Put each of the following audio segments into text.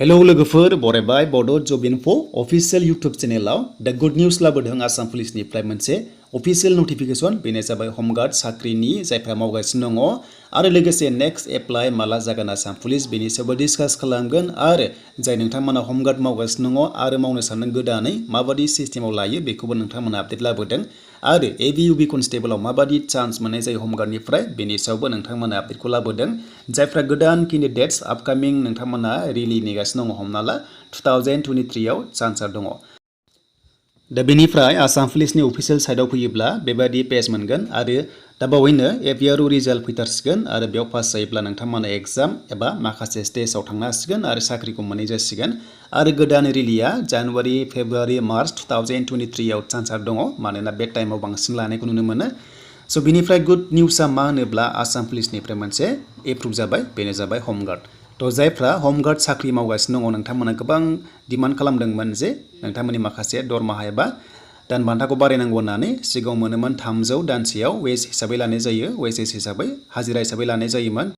Hello लोगोफोर बरायबाय bodojobinfo official YouTube चेनेलाव दा good news लाबोदों आसाम पुलिसनिफ्राय मोनसे अफिशियेल नटिफिकेशन बेनो जाबाय हमगार्ड साख्रिनि जायफ्रा मावगासिनो दङ आरो लोगोसे नेक्स्ट एप्लाइ माला जागोन आसाम पुलिस बेनि सायाव डिसकास खालामगोन आरो जाय नोंथांमोना हमगार्ड मावगासिनो दङ आरो मावनो सानदों गोदानै माबादि सिस्टेमाव लायो बेखौबो नोंथांमोना आपडेट लाबोदों आरो एबियुबि कनस्टेबलाव माबादि चान्स मोननाय जायो हमगार्डनिफ्राय बेनि सायावबो नोंथांमोना आपडेटखौ लाबोदों जायफ्रा गोदान केन्डिडेट्स आपकामिं नोंथांमोना रिलि नेगासिनो दङ हमना ला 2023 आव चान्सआ दङ दा बेनिफ्राय आसाम पुलिसनि अफिशियेल साइटआव फैयोब्ला बेबायदि पेज मोनगोन आरो दा बावैनो एपिआरअ रिजाल्ट फैथारसिगोन आरो बेयाव पास जायोब्ला नोंथांमोना एग्जाम एबा माखासे स्टेजआव थांनो हासिगोन आरो साख्रिखौ मोननाय जासिगोन आरो गोदान रिलिया जानुवारि फेब्रुवारि मार्च 2023 आव चान्सआ दङ मानोना बे टाइमाव बांसिन लानायखौ नुनो मोनो स' बिनिफ्राय गुड निउसआ मा होनोब्ला आसाम पुलिसनिफ्राय मोनसे एप्रुभ जाबाय बेनो जाबाय हमगार्ड तो जायफ्रा हमगार्ड साख्रि मावगासिनो दङ नोंथांमोना गोबां डिमान्ड खालामदोंमोन जे नोंथांमोननि माखासे दरमाहा एबा दान बान्थाखौ बारायनांगौ होननानै सिगाङाव मोनोमोन 300 दानसेयाव वेज हिसाबै लानाय जायो वेजेस हिसाबै हाजिरा हिसाबै लानाय जायोमोन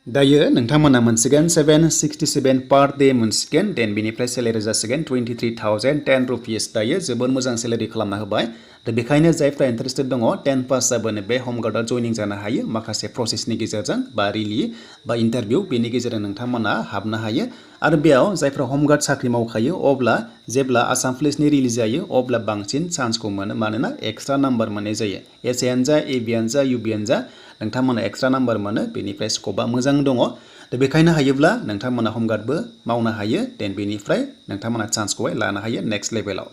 दायो नोंथांमोना मोनसिगोन 767 पर डे मोनसिगोन देन बेनिफ्राय सेलेरि जासिगोन 23,010 रुपिस दायो जोबोर मोजां सेलेरि खालामना होबाय दा बेखायनो जायफ्रा इन्टारेस्टेड दङ 10 पास जाबानो बे हमगार्डआव जइनिं जानो हायो माखासे प्रसेसनि गेजेरजों बा रिलि बा इन्टारभिउ बेनि गेजेरजों नोंथांमोना हाबनो हायो आरो बेयाव जायफ्रा हमगार्ड साख्रि मावखायो अब्ला जेब्ला आसाम पुलिसनि रिलि जायो अब्ला बांसिन चान्सखौ मोनो मानोना एक्सट्रा नाम्बार मोननाय जायो एसएयानो जा एबियानो जा युबियानो जा नोंथांमोना एक्सट्रा नाम्बार मोनो बेनिफ्राय स्कपआ मोजां दङ दा बेखायनो हायोब्ला नोंथांमोना हमगार्डबो मावनो हायो देन बेनिफ्राय नोंथांमोना चान्सखौहाय लानो हायो नेक्स्ट लेभेलाव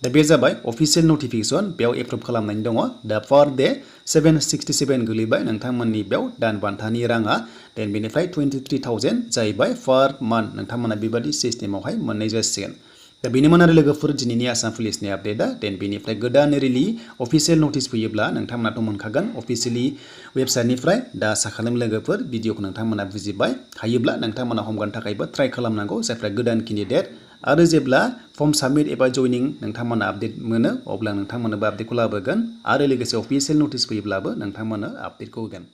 दा बे जाबाय अफिशियेल नटिफिकेशन बेयाव एप्रुभ खालामनाय दङ दा पर डे 767 गोलैबाय नोंथांमोननि बेयाव दान बान्थानि राङा देन बेनिफ्राय 23,000 जाहैबाय पर मान्थ नोंथांमोना बेबादि सिस्टेमावहाय मोननाय जासिगोन दा बेनोमोन आरो लोगोफोर दिनैनि आसाम पुलिसनि आपडेटआ देन बेनिफ्राय गोदान रिलि अफिशियेल नटिस फैयोब्ला नोंथांमोनाथ' मोनखागोन अफिशियेलि वेबसाइटनिफ्राय दा आसा खालाम लोगोफोर भिडिअखौ नोंथांमोना बुजिबाय हायोब्ला नोंथांमोना हमगार्डनि थाखायबो ट्राइ खालामनांगौ जायफ्रा गोदान केन्डिडेट आरो जेब्ला फर्म साबमिट एबा जइनिं नोंथांमोना आपडेट मोनो अब्ला नोंथांमोननोबो आपडेटखौ लाबोगोन आरो लोगोसे अफिशियेल नटिस फैयोब्लाबो नोंथांमोननो आपडेटखौ होगोन